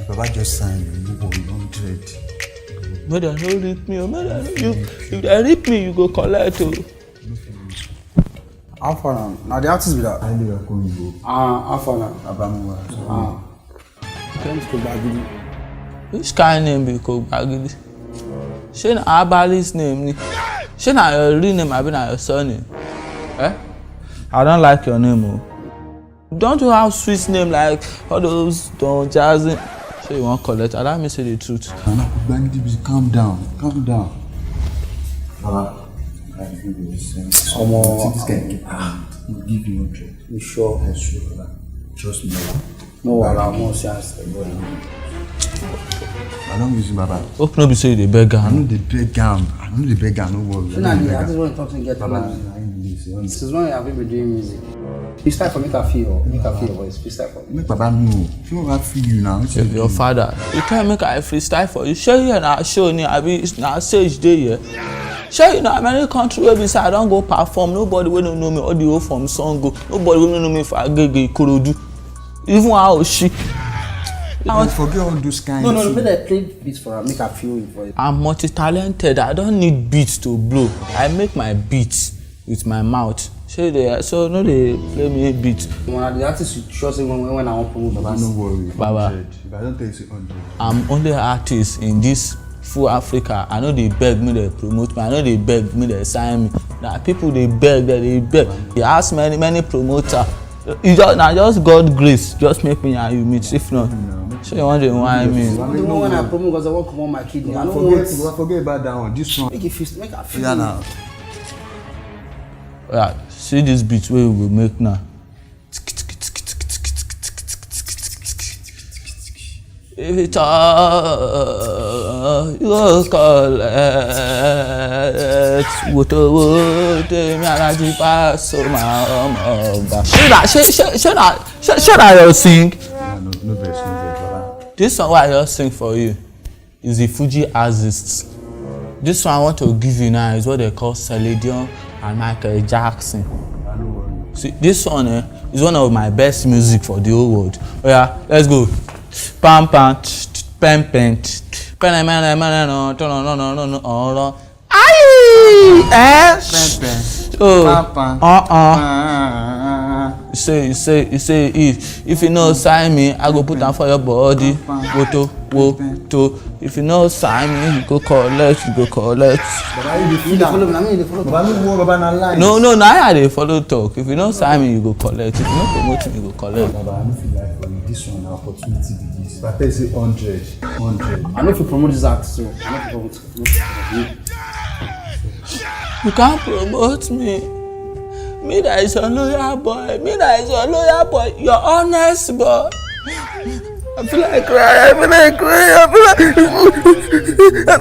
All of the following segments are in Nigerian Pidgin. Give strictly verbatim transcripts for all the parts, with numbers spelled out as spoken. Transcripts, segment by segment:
Baba just sign you, you go one hundred. Make dem no rip me o, make dem no, you, if dem rip me, you go collect o. How far now? Na the artist be that. I live at Kongo. Ah, how far now? Abamuwa. Ah. Thanks to Bagidi. Which kind name be Kogbagidi? Shey na herbalist name ni? Shey na your real name abi na your surname? Eh? I don't like your name o. Don't you have sweet name like all those Don Jazzy? Shey you wan collect? Allow me say the truth. Nana Kogbagidi, please calm down, calm down. Baba, I give you this. Omo. This guy keep. Ah, we'll give you hundred. You sure? I swear, Baba. Trust me, Baba. No wahala, mo see as e go. I don't use you, Baba. Hope no be say you dey beg I am. know they beg am. I know they beg am. No worry. Shey na the artist wey talk say get Baba, music. I know this. Since when have you been doing music? Freestyle for make I feel your, make I feel your voice. Freestyle for me. Make Baba know. If you want to feel you now, Your father, you tell make I freestyle for you. Shey here na show ni abi na stage dey here? Shey you know how many country wey be say I don go perform, nobody wey no know me, all the way from Sango, nobody wey no know me for Agege, Ikorodu, even Aoshi. I forget all those kind No, no, no, things. Make I play beat for am, make I feel your voice. I'm multi-talented. I don't need beats to blow. I make my beats with my mouth. So they so no dey play me beat. When I the artist, you sure say when when I wan promote Baba, this. No worry. Baba. Hundred. If I don't tell you say hundred. I'm only artist in this full Africa. I no dey beg me dey promote me. I no dey beg me dey sign me. Na people dey beg, they dey beg. They ask many many promoter. You just na just God grace just make me and you meet. If not, so you wan dey whine me. The one when I promote because I wan comot my kidney. I I no forget, want. I forget about that one. This one. Make it feel, make I feel. Yeah, now. Yeah, see this beat wey we go make now. If you talk, you go collect. Woto woto, me Alhaji Pasuma ọmọ ọba. Shey na, shey, shey, shey na, shey, shey na your sing? Yeah, no, no vex, no vex, Baba. This song wey I just sing for you is the Fuji artist. This one I want to give you now is what they call Celine Dion and Michael Jackson. Baba, no worry. See, this one eh, is one of my best music for the whole world. Oh yeah, let's go. Pam pam, pen pen, pen pen pen pen pen pen. Ayi, eh? Pen pen. Oh, Pam pam. Uh uh. Ah. You say, you say, you say, if if you no sign me, I go put am for your body. Woto woto. If you no sign me, you go collect, you go collect. Baba, you dey You feel dey follow am. me, na me you dey follow. Baba, no worry, Baba, na lie. No, no, na I dey follow talk. If you no sign me, you go collect. If you no promote me, you go collect. Baba, I no fit lie for you. This one na opportunity be this. But I tell you say hundred, hundred. I no fit promote this act, so I no fit promote. You can't promote me. Me that is a loyal boy. Me that is a loyal boy. Your honest boy. I feel like crying. I feel like crying. I feel like. I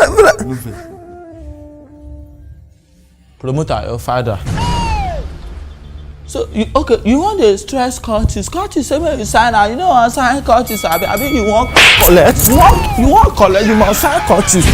feel like. Promoter, your father. So you okay? You wan dey stress Curtis? Curtis say make you sign am. You no wan sign Curtis? Abi abi you wan collect? You wan you wan collect? You must sign Curtis.